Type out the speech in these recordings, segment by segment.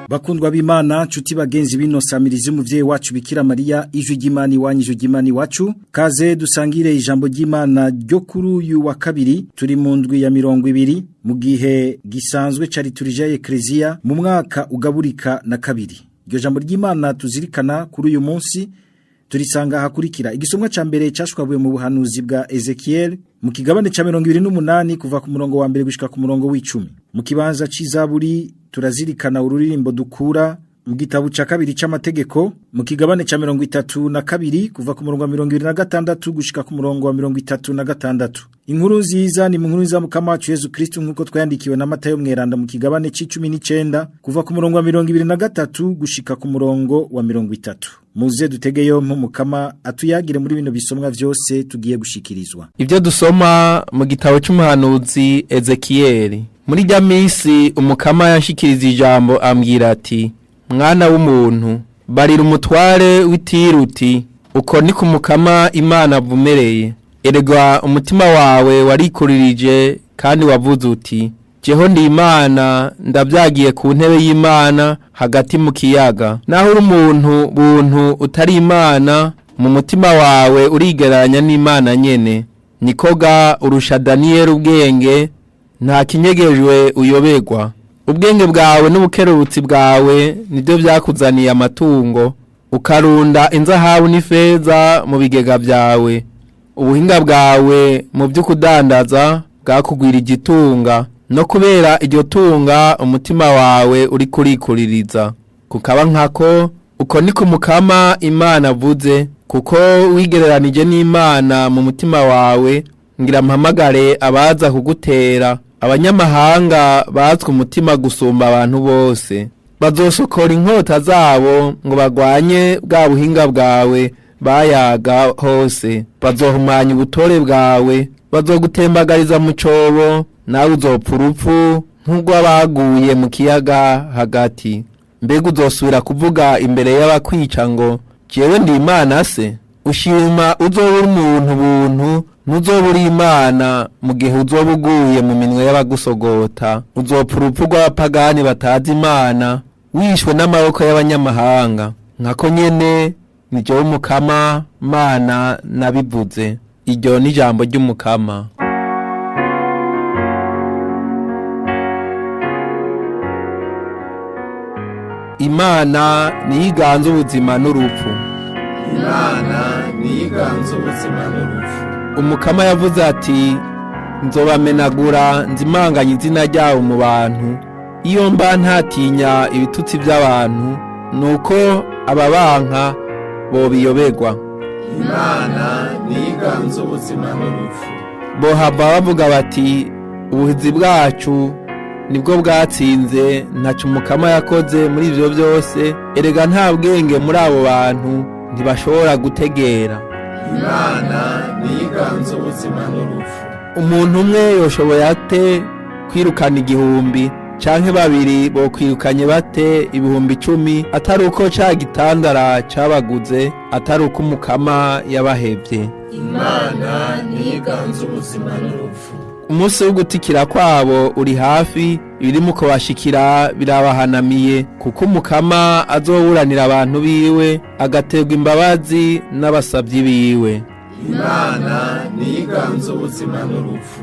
Bakundwa b'Imana nshuti bagenzi bino samirizi umuvyeyi wacu Bikira Mariya ijwi ry'Imana iwanyu ijwi ry'Imana iwacu kaze dusangire ijambo ry'Imana ryo kuri uyu wa kabiri turi mu ndwi ya 20 mu gihe gisanzwe ca liturujia y'Eklezia mu mwaka ugaburika na kabiri. Iryo jambo ry'Imana tuzirikana kuri uyu munsi turisanga hakurikira igisomwa ca mbere cashwabuye mu buhanuzi bwa Ezekiel mu kigabane ca 28 kuva ku murongo wa mbere gushika ku murongo w'icumi. Mu kibanza c'izaburi turazirikana ururirimbo dukura mu gitabo ca kabiri c'amategeko mu kigabane ca 32 kuva ku murongo wa 26 gushika ku murongo wa 36. Inkuru nziza ni mu nkuru nziza mukama wacu Yesu Kristo nkuko twayandikiwe na Matayo mweranda mu kigabane c'19 kuva ku murongo wa 23 gushika ku murongo wa 30. Muze dutegeyo mukama atuyagire muri bino bisomwa vyose tugiye gushikirizwa. Ibyo dusoma mu gitabo cy'umuhanuzi Ezekiyeli. Muri rya minsi umukama yashikiriza ijambo ambwira ati: Mwana w'umuntu, barira umutware w'itiruti, uko ni ku mukama Imana avumereye. Erega umutima wawe warikuririje kandi wavuze uti: Jeho ndi Imana ndabyagiye ku ntebe y'Imana hagati mu kiyaga. Naho uri umuntu buntu utari Imana, mu mutima wawe urigereranya n'Imana nyene. Nikoga urusha Daniyeli ubwenge, nta kinyegejwe uyoberwa. Ubwenge bwawe n'ubukerurutsi bwawe nibyo byakuzaniye amatungo, ukarunda inzahabu n'ifeza mu bigega byawe. Ubuhinga bwawe mu byo kudandaza bwakugwira igitunga, no kubera iryo tunga umutima wawe uri kurikuririza. Kukaba nkako uko ni kumukama Imana avuze, kuko wigereranije n'Imana mu mutima wawe, ngira mpamagare abaza kugutera, abanyamahanga batswe umutima gusumba abantu bose. Bazosokora inkota zabo ngo bagwanye bwa buhinga bwawe bayaga hose, bazohumanya ubutore bwawe, bazogutembagariza mu cobo, nawe uzopfa urupfu nk'urw'abaguye mu kiyaga hagati. Mbega uzosubira kuvuga imbere y'abakwica ngo jewe ndi Imana se? Ushima uzoba uri umuntu buntu, ntuzoba uri Imana mu gihe uzoba uguye mu minwe y'abagusogota. Uzopfa urupfu rw'abapagani batazi Imana, wishwe n'amaboko y'abanyamahanga. Nkako nyene ni jewe Umukama Mana nabivuze. Iryo ni ijambo ry'Umukama. Imana niyo iganza ubuzima n'urupfu. Imana niyo iganza ubuzima n'urupfu. Umukama yavuze ati: Nzobamenagura nzimanganye izina ryabo mu bantu. Iyo mba ntatinya ibitutsi by'abantu, nuko ababanka bobiyoberwa. Imana niyo iganza ubuzima n'urupfu. Bohava bavuga bati: Ubuhizi bwacu nibwo bwatsinze, ntaco umukama yakoze muri ivyo byose. Erega nta bwenge muri abo bantu, ntibashobora gutegera. Imana niyo iganza ubuzima n'urupfu. Umuntu umwe yoshoboye ate kwirukana igihumbi, canke babiri bokwirukanye bate 10,000, atari uko ca gitandara cabaguze, atari uko umukama yabahevye? Imana niyo iganza ubuzima n'urupfu. Umunsi w'ugutikira kwabo uri hafi, ibiri mu kubashikira birabahanamiye, kuko umukama azoburanira abantu biwe, agaterwa imbabazi n'abasavyi biwe. Imana niyo iganza ubuzima n'urupfu.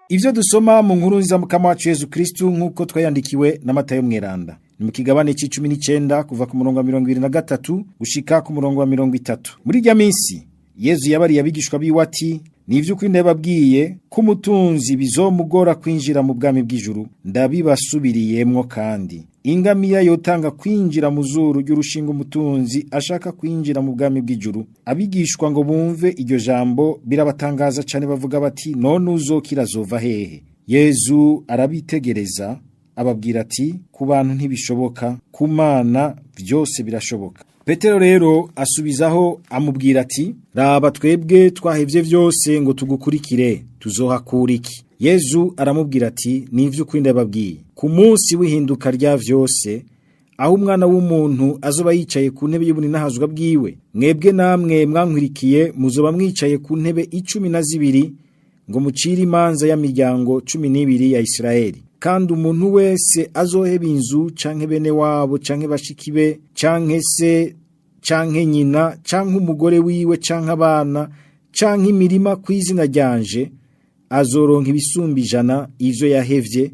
Ivyo dusoma mu nkuru nziza mukama wacu Yesu Kristo nkuko twayandikiwe na Matayo mweranda. Ni mu kigabane c'19 kuva ku murongo wa 23 gushika ku murongo wa 30. Muri rya minsi Yezu yabariye abigishwa biwe ati: Ni ivy'ukuri ndababwiye ko umutunzi bizomugora kwinjira mu bwami bw'ijuru, ndabibasubiriyemwo kandi. Ingamiya yotanga kwinjira mu zuru ry'urushinga umutunzi ashaka kwinjira mu bwami bw'ijuru. Abigishwa ngo bumve iryo jambo birabatangaza cyane, bavuga bati: None uzokira azova hehe? Yezu arabitegereza ababwira ati: Ku bantu ntibishoboka, ku Mana byose birashoboka. Petero rero asubizaho amubwira ati: "Raba twebwe twahevye vyose ngo tugukurikire, tuzohakura iki?" Yezu aramubwira ati: "Nivy'ukuri ndababwiye, ku munsi w'ihinduka rya vyose, aho umwana w'umuntu azoba yicaye ku ntebe y'ubuninahazwa bwiwe, mwebwe namwe mwankwirikiye muzoba mwicaye ku ntebe 12 ngo mucire imanza y'amiryango 12 ya Isirayeli. Kandi umuntu wese azoheba inzu canke bene wabo canke bashiki be canke se canke nyina canke umugore wiwe canke abana canke imirima kw'izina ryanje, azoronka ibisumba 100 ivyo yahevye,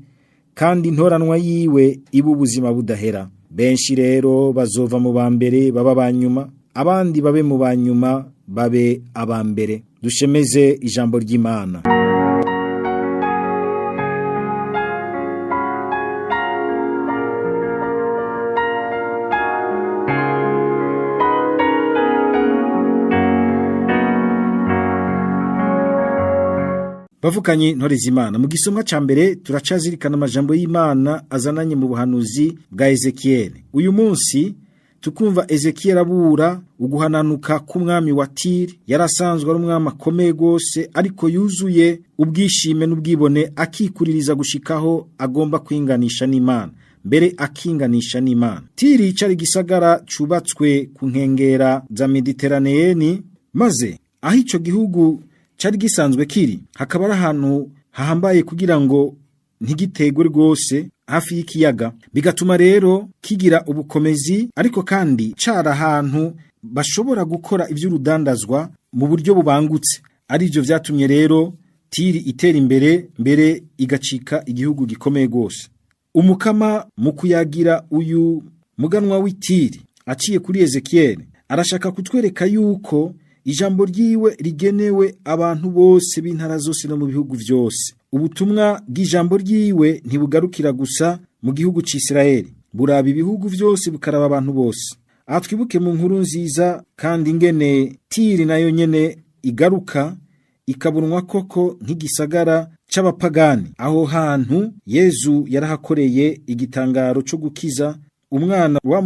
kandi intoranwa yiwe iba ubuzima budahera. Benshi rero bazova mu bambere baba banyuma, abandi babe mu banyuma babe abambere." Dushemeze ijambo ry'Imana. Bavukanye ntore z'Imana, mu gisomwa ca mbere turacazirikana amajambo y'Imana azananye mu buhanuzi bwa Ezekiel. Uyu munsi tukumva Ezekiel abura uguhananuka k'umwami wa Tiri. Yarasanzwe ari umwami akomeye gose, ariko yuzuye ubwishime n'ubwibone, akikuririza gushikaho agomba kwinganisha n'Imana, mbere akinganisha n'Imana. Tiri cari gisagara cubatswe ku nkengera za Mediterraneyeni, maze aho ico gihugu cari gisanzwe kiri hakaba ari ahantu hahambaye kugira ngo ntigitegwe rwose, hafi y'ikiyaga, bigatuma rero kigira ubukomezi, ariko kandi cara ahantu bashobora gukora ivy'urudandazwa mu buryo bubangutse. Arivyo vyatumye rero Tiri itera imbere, mbere igacika igihugu gikomeye gose. Umukama mu kuyagira uyu muganwa w'Itiri aciye kuri Ezekiel, arashaka kutwereka yuko ijambo ryiwe rigenewe abantu bose b'intara zose no mu bihugu vyose. Ubutumwa bw'ijambo ryiwe ntibugarukira gusa mu gihugu c'Isirayeli, buraba ibihugu vyose, bukaraba abantu bose. Aha twibuke mu nkuru nziza kandi ingene Tiri nayo nyene igaruka ikabunwa koko nk'igisagara c'abapagani. Aho hantu Yezu yarahakoreye igitangaro co gukiza umwana wa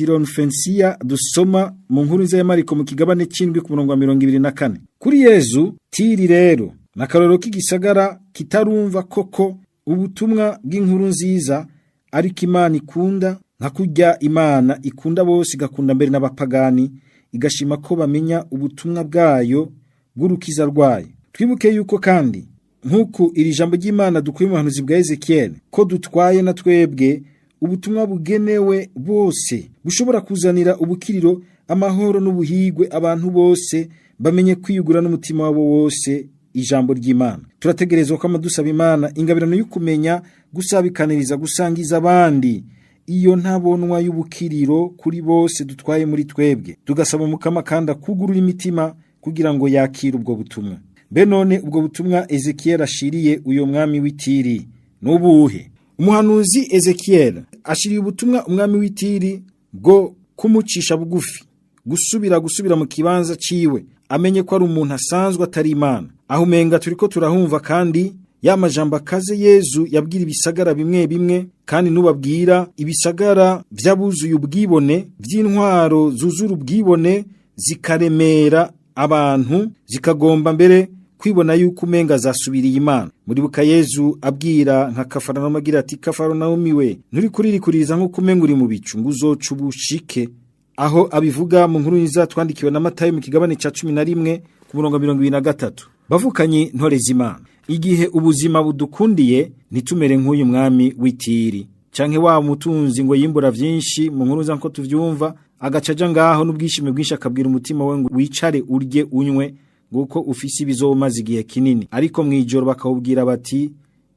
munyasironfensiya, dusoma mu nkuru nziza ya Mariko mu kigabane c'indwi ku murongo wa 24. Kuri Yezu, Tiri rero nakarorero k'igisagara kitarumva koko ubutumwa bw'inkuru nziza, ariko Imana ikunda, nka kurya Imana ikunda bose, igakunda mbere n'abapagani, igashima ko bamenya ubutumwa bwayo bw'urukiza rwayo. Twibuke yuko kandi nk'uku iri jambo ry'Imana dukuye mu buhanuzi bwa Ezekiel, ko dutwaye na twebwe ubutumwa bugenewe bose, bushobora kuzanira ubukiriro, amahoro n'ubuhigwe abantu bose bamenye kwiyugura n'umutima wabo wose ijambo ry'Imana. Turategerezwa ko dusaba Imana ingabirano y'ukumenya gusabikaniriza, gusangiza abandi iyo ntabonwa y'ubukiriro kuri bose dutwaye muri twebwe. Tugasaba Umukama kandi akugurura imitima kugira ngo yakire ubwo butumwa. Be none ubwo butumwa Ezekiel ashiriye uyo mwami w'Itiri nubuhe? Umuhanuzi Ezekiel ashiriye ubutumwa umwami w'Itiri bwo kumucisha bugufi, gusubira mu kibanza ciwe, amenye ko ari umuntu asanzwe atari Imana. Aho umenga turiko turahumva kandi ya majambo akaze Yezu yabwira ibisagara bimwe bimwe, kandi nubabwira ibisagara vy'abuzuye ubwibone, vy'intwaro zuzura ubwibone, zikaremera abantu, zikagomba mbere kwibona yuko umenga zasubiriye Imana. Muribuka Yezu abwira nka Kafaranawumu agira ati: "Kafaranawumi we, nturi kuririkuriza nk'uko umenga uri mu bicu, ngo uzoca ubushike." Aho abivuga mu nkuru nziza twandikiwe na Matayo mu kigabane ca 11 ku murongo 23. Bavukanye ntore z'Imana, igihe ubuzima budukundiye ntitumere nk'uyu mwami w'Itiri canke wa mutunzi ngo yimbura vyinshi mu nkuru nziza nko tuvyumva, agaca aja ngaho n'ubwishime bwinshi, akabwira umutima we ngo wicare urye unywe nguko ufise ibizomaze igihe kinini. Ariko mwijoro bakawubwira bati: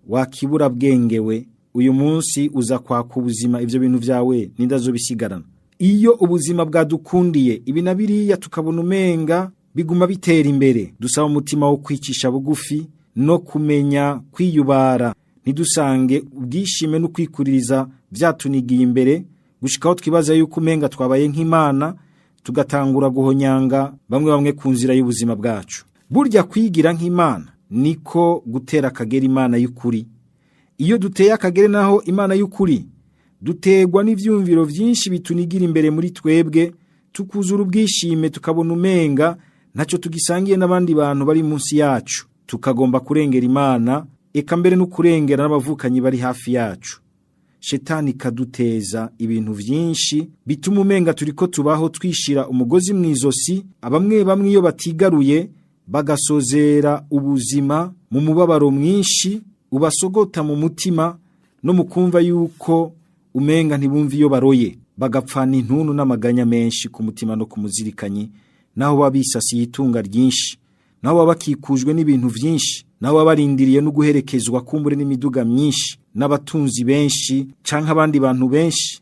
"Wakibura bwengewe, uyu munsi uza kwaka ubuzima, ivyo bintu vyawe nindazobisigarana." Iyo ubuzima bwadukundiye ibi na biriya, tukabona umenga biguma bitera imbere, dusaba umutima wo kwicisha bugufi no kumenya kwiyubara, ntidusange ubwishime no kwikuririza vyatunigiye imbere gushikaho twibaza yuko umenga twabaye nk'Imana, tugatangura guhonyanga bamwe bamwe ku nzira y'ubuzima bwacu. Burya kwigira nk'Imana niko gutera akagera Imana y'ukuri. Iyo duteye akagere naho Imana y'ukuri, dutegwa n'ivyumviro vyinshi bitunigira imbere muri twebwe, Tukuzura ubwishime, tukabona umenga ntacyo tugisangiye n'abandi bantu bari munsi yacu, tukagomba kurengera Imana, eka mbere no kurengera n'abavukanyi bari hafi yacu. Shetani ikaduteza ibintu vyinshi bituma umenga turiko tubaho twishira umugozi mu izosi. Abamwe bamwe iyo batigaruye bagasozera ubuzima mu mubabaro mwinshi ubasogota mu mutima no mu kumva yuko umenga ntibumva iyo baroye, bagapfana intuntu n'amaganya menshi ku mutima no ku muzirikanyi, naho baba bisasiye itunga ryinshi, naho baba bakikujwe n'ibintu vyinshi, naho baba barindiriye no guherekezwa kumbure n'imiduga myinshi n'abatunzi benshi canke abandi bantu benshi,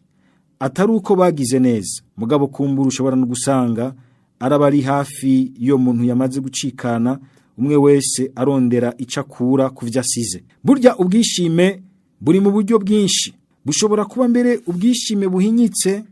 atari uko bagize neza. Mugabo kumbura ushobora no gusanga araba ari hafi iyo muntu yamaze gucikana, umwe wese arondera ico akura ku vyo asize. Burya ubwishime buri mu buryo bwinshi, bushobora kuba mbere ubwishime buhinyitse,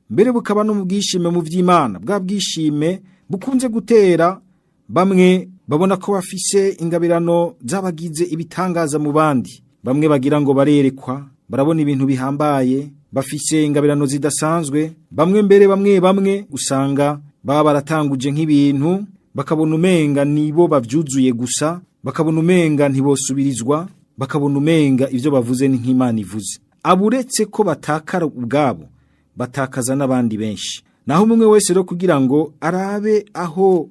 mbere bukaba no mu bwishime mu vy'Imana, bwa bwishime bukunze gutera bamwe babona ko bafise ingabirano zabagize ibitangaza mu bandi. Bamwe bagira ngo barerekwa, barabona ibintu bihambaye, bafise ingabirano zidasanzwe. Bamwe mbere bamwe usanga baba baratanguje nk'ibintu, bakabona umenga nibo bavyuzuye gusa, bakabona umenga ntibosubirizwa, bakabona umenga ivyo bavuze ni nk'Imana ivuze. Aburetse ko batakara ubwabo, batakaza n'abandi benshi. Naho umwe wese rero kugira ngo arabe aho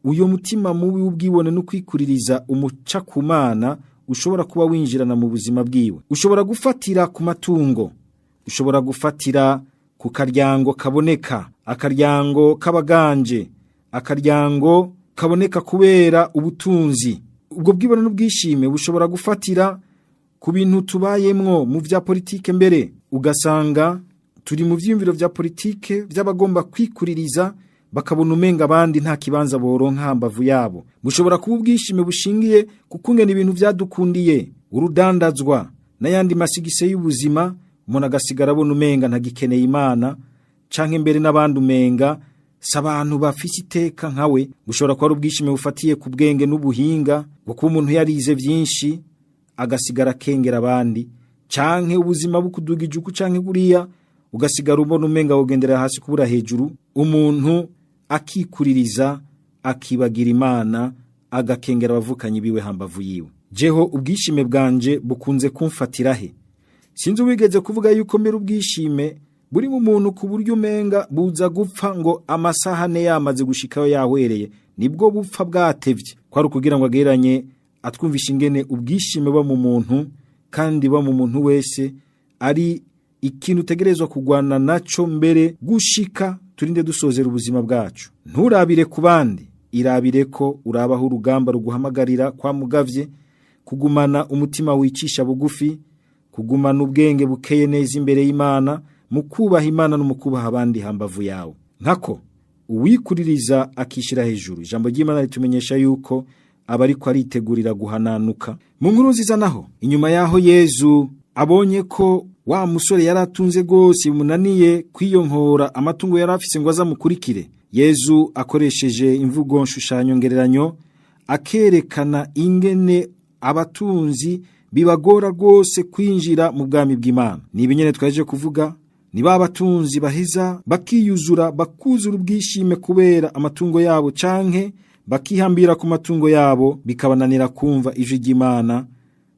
uyo mutima mubi w'ubwibone no kwikuririza umuca ku Mana ushobora kuba winjirana mu buzima bwiwe. Ushobora gufatira ku matungo, ushobora gufatira ku karyango kaboneka, akaryango k'abaganje, akaryango kaboneka kubera ubutunzi. Ubwo bwibone n'ubwishime bushobora gufatira ku bintu tubayemwo mu vya politike, mbere ugasanga turi mu vyiyumviro vya politike vy'abagomba kwikuririza, bakabona umenga abandi nta kibanza boronka hambavu yabo. Bushobora kuba ubwishime bushingiye ku kungena ibintu vyadukundiye, urudandazwa n'ayandi masigise y'ubuzima, umuntu agasigara abona umenga ntagikeneye Imana, canke mbere n'abandi umenga si abantu bafise iteka nkawe. Bushobora kuba ari ubwishime bufatiye ku bwenge n'ubuhinga, bwo kuba umuntu yarize vyinshi agasigara akengera abandi, canke ubuzima bukudugije uku canke buriya, ugasigara ubona umenga wogendera hasi kubura hejuru. Umuntu akikuririza, akibagira Imana, agakengera abavukanyi biwe hambavu yiwe. Jeho ubwishime bwanje bukunze kumfatira he? Sinzi wigeze kuvuga yuko mbere ubwishime buri mu muntu ku buryo umenga buza gupfa ngo amasaha ane yamaze gushikayo yahwereye, nibwo bupfa bwatevye. Kwari ukugira ngo agereranye atwumvishe ingene ubwishime buba mu muntu, kandi buba mu muntu wese, ari ikintu utegerezwa kugwana naco mbere gushika turinde dusozera ubuzima bwacu. Nturabire ku bandi, irabire ko urabaho urugamba ruguhamagarira kwa mugavye kugumana umutima wicisha bugufi, kugumana ubwenge bukeye neza imbere y'Imana, mu kubaha Imana no mu kubaha abandi hambavu yawe. Nkako uwikuririza akishira hejuru, ijambo ry'Imana ritumenyesha yuko aba ariko aritegurira guhananuka. Mu nkuru nziza naho, inyuma yaho Yezu abonye ko wa musore yaratunze gose bimunaniye kwiyonkora amatungo yari afise ngo azamukurikire, Yezu akoresheje imvugo nshushanyo ngereranyo akerekana ingene abatunzi bibagora rwose kwinjira mu bwami bw'Imana. Ni ibinyene twaje kuvuga, ni ba batunzi baheza bakiyuzura, bakuzura ubwishime kubera amatungo yabo, canke bakihambira ku matungo yabo, bikabananira kumva ijwi ry'Imana,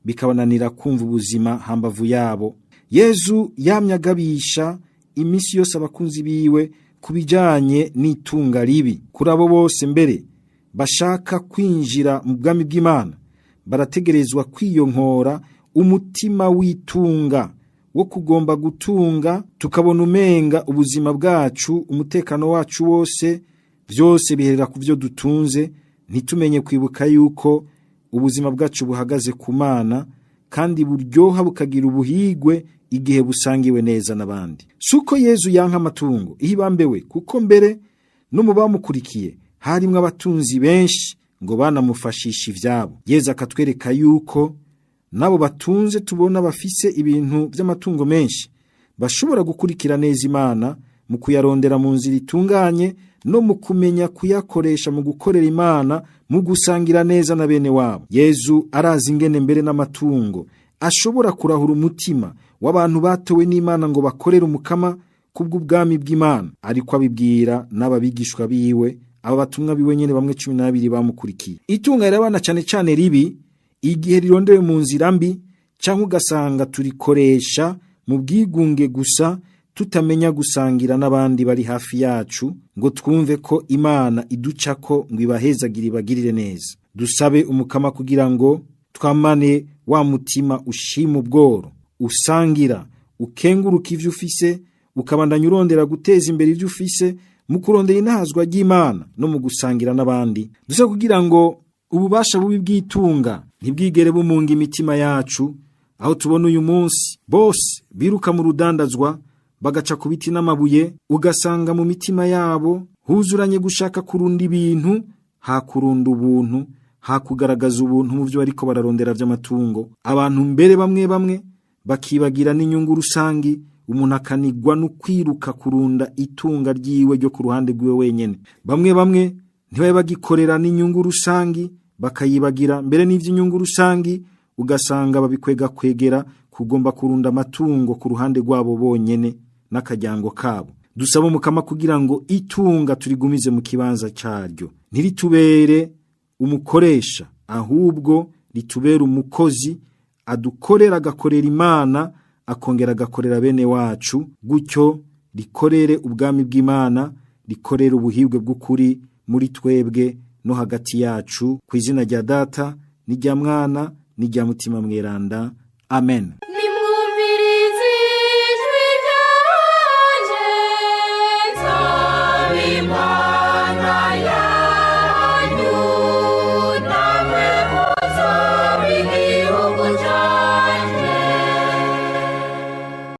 bikabananira kumva ubuzima hambavu yabo. Yezu yamye agabisha iminsi yose abakunzi biwe ku bijanye n'itunga ribi. Kuri abo bose mbere bashaka kwinjira mu bwami bw'Imana, barategerezwa kwiyonkora umutima w'itunga wo kugomba gutunga, tukabona umenga ubuzima bwacu, umutekano wacu wose, byose biherera ku byo dutunze, ntitumenye kwibuka yuko ubuzima bwacu buhagaze ku Mana, kandi buryoha bukagira ubuhigwe igihe busangiwe neza n'abandi. Suko Yezu yanka amatungo ihibambewe, kuko mbere no mu bamukurikiye harimwo abatunzi benshi ngo banamufashisha ivyabo. Yezu akatwereka yuko nabo batunze tubona bafise ibintu by'amatungo menshi bashobora gukurikira neza Imana mu kuyarondera mu nzira itunganye, no mu kumenya kuyakoresha mu gukorera Imana, mu gusangira neza na bene wabo. Yezu arazi ingene mbere n'amatungo ashobora kurahura umutima w'abantu batowe n'Imana ngo bakorere umukama. kubw'ubwami bw'Imana. Ariko abibwira n'ababigishwa biwe, aba batumwa biwe nyene bamwe 12 bamukurikiye. Itunga rirabana cyane cyane ribi igihe rirondewe mu nzira mbi, cyangwa ugasanga turikoresha mu bwigunge gusa, tutamenya gusangira n'abandi bari hafi yacu, ngo twumve ko Imana iducako ngo ibahezagire, ibagirire neza. Dusabe Umukama kugira ngo twamane wa mutima ushima ubworo, usangira, ukenguruka ivyo ufise, ukabandanya urondera guteza imbere ivyo ufise mu kurondera inahazwa ry'Imana no mu gusangira n'abandi. Dusabe kugira ngo ububasha bubi bw'itunga ntibwigere bumunga imitima yacu, aho tubona uyu munsi bose biruka mu rudandazwa, bagaca ku biti n'amabuye, ugasanga mu mitima yabo huzuranye gushaka kurunda ibintu, hakurunda ubuntu, hakugaragaza ubuntu mu byo bariko bararondera vy'amatungo. Abantu mbere bamwe bamwe bakibagira n'inyungu rusangi, umuntu akanigwa no kwiruka kurunda itunga ryiwe ryo ku ruhande rwiwe wenyene. Bamwe bamwe ntibabe bagikorera n'inyungu rusangi, bakayibagira mbere n'ivy'inyungu rusangi, ugasanga babikwega kwegera kugomba kurunda amatungo ku ruhande rwabo bonyene n'akajyango kabo. Dusaba Umukama kugira ngo itunga turigumize mu kibanza cyaryo, ntiritubere umukoresha, ahubwo ritubere umukozi adukorera, agakorera Imana, akongera agakorera bene wacu, gutyo rikorere ubwami bw'Imana, rikorere ubuhibwe bw'ukuri muri twebwe no hagati yacu. Ku izina rya Data n'irya Mwana n'irya Mutima Mweranda, amen.